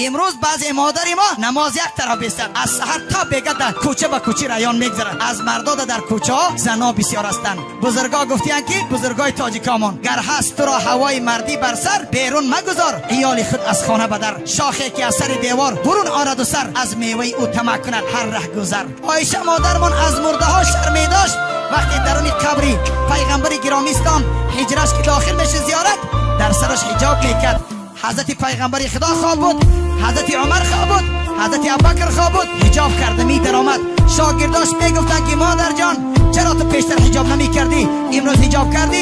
Имрӯз баъзе модари мо намоз як тараф бистад, аз саҳар то бега дар кӯча ба кӯча раён мегзарад. Аз мардода дар кӯчаҳо зано бисёр ҳастанд. Бузургҳо гуфтиянд ки бузургҳои тоҷикамон, гар ҳаст туро ҳавои мардӣ бар сар, берун магузор иёли худ аз хона ба дар. Шохе ки аз сари девор бурун ораду сар, аз меваи ӯ тамаъ кунад ҳар раҳгузар. Оиша модармон аз мурдаҳо шарм медошт. Вақте даруни қабри пайғамбари гиромӣ ислом ҳиҷраш ки дохил мешуд зиёрат, дар сараш ҳиҷоб мекард. Ҳазрати пайғамбари худо хоб буд, ҳазрати Умар хоб буд, ҳазрати Абубакр хоб буд, ҳиҷоб карда медаромад. Шогирдош мегуфтанд ки модарҷон, чаро ту пештар ҳиҷоб намекардӣ, имрӯз ҳиҷоб кардӣ?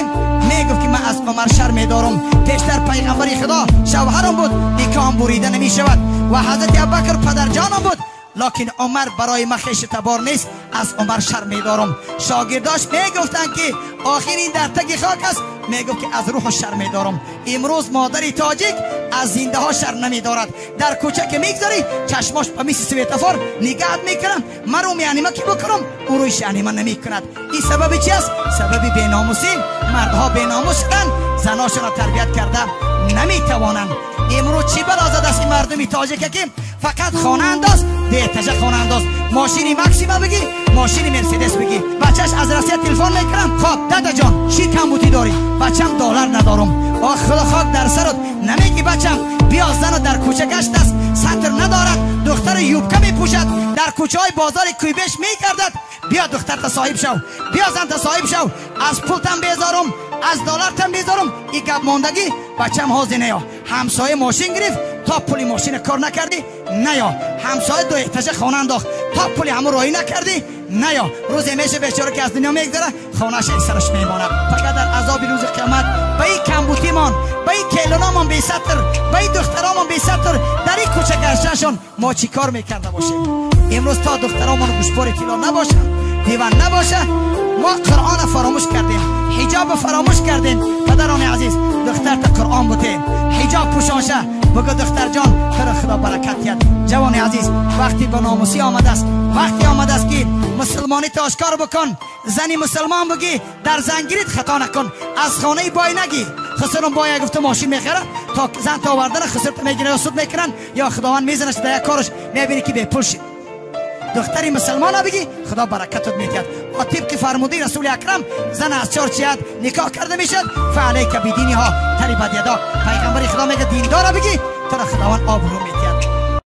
Мегуфт ки ман аз Умар шарм медорам. Пештар пайғамбари худо шавҳарам буд, никоҳам бурида намешавад, ва ҳазрати Абубакр падарҷонам буд, локин Умар барои ман хеши табор нест, аз Умар шарм медорам. Шогирдош мегуфтанд ки охир ин дар таги хок аст, мегуфт ки аз рӯҳу шарм медорам. Имрӯз модари тоҷик аз зиндаҳо шарм намедорад. Дар кӯча ки мегзарӣ, чашмош ба мисли светофор нигаҳат мекунам, мару меанима ки бикунам, ӯ рӯйш анима намекунад. Ин сабаби чи аст? Сабаби беномусӣ. Мардҳо беномус шуданд, заношонро тарбият карда наметавонанд. Имрӯз чӣ бало задааст ин мардуми тоҷика ки фақат хонаандоз, деҳтажа хонаандоз, мошини Максима бигӣ, мошини Мерседес бигӣ. Бачаш аз Россия телефон мекунам, хоб дадаҷон, чӣ камбудӣ дорӣ? Бачам доллар надорам. Ох худо хок дар сарот, намегӣ бачам, биё зану дар кӯча гаштааст, сатр надорад, духтари юбка мепӯшад, дар кӯчаҳои бозори Куйбеш мегардад. Биё духтарта соҳиб шав, биё занта соҳиб шав, аз пултам безорум, аз доллартам безорум. И гап мондагӣ, бачам ҳозир неё. Ҳамсоя мошин гирифт, то пули мошина кор накардӣ наё. Ҳамсоя ду этажа хона андохт, то пули ҳамон роҳӣ накардӣ наё. Рӯзе меша бечора ки аз дунё мегзара, хонааш сараш мемонад. Фақат дар азоби рӯзи қиёмат ба ин камбутимон, ба ин келуномон бесатр, ба ин духтаромон бесатр, дар ин кӯча гаштаншон мо чӣ кор мекарда бошем? Имрӯз то духтаромон гӯшпори тилло набошанд, диван набоша, мо Қуръона фаромӯш кардем, ҳиҷобро фаромӯш кардем. Падарони азиз, духтарта Қуръон бутем, ҳиҷоб пӯшонша, бигӯ духтарҷон, туро худо баракат диҳад. Ҷавони азиз, вақти ба номусӣ омадааст, вақте омадааст ки мусулмониро ошкор бикун, зани мусулмон бигӣ, дар зангирит хато накун, аз хонаи бой нагӣ. Хусурум боя гуфта мошин мехарад, то зан то овардана хусурта мегирад, ё суд мекунанд, ё худованд мезанаш дар як кораш, мебинӣ ки бепул шид. Духтари мусулмона бигӣ, худо баракатот медиҳад. Ва тибқи фармудаи расули акрам, зан аз чор ҷиҳат никоҳ карда мешавад. Фаалайка бидиниҳо тарибат ядок. Пайғамбари худо мегӯяд диндора бигӣ, туро худованд обрӯ медиҳад.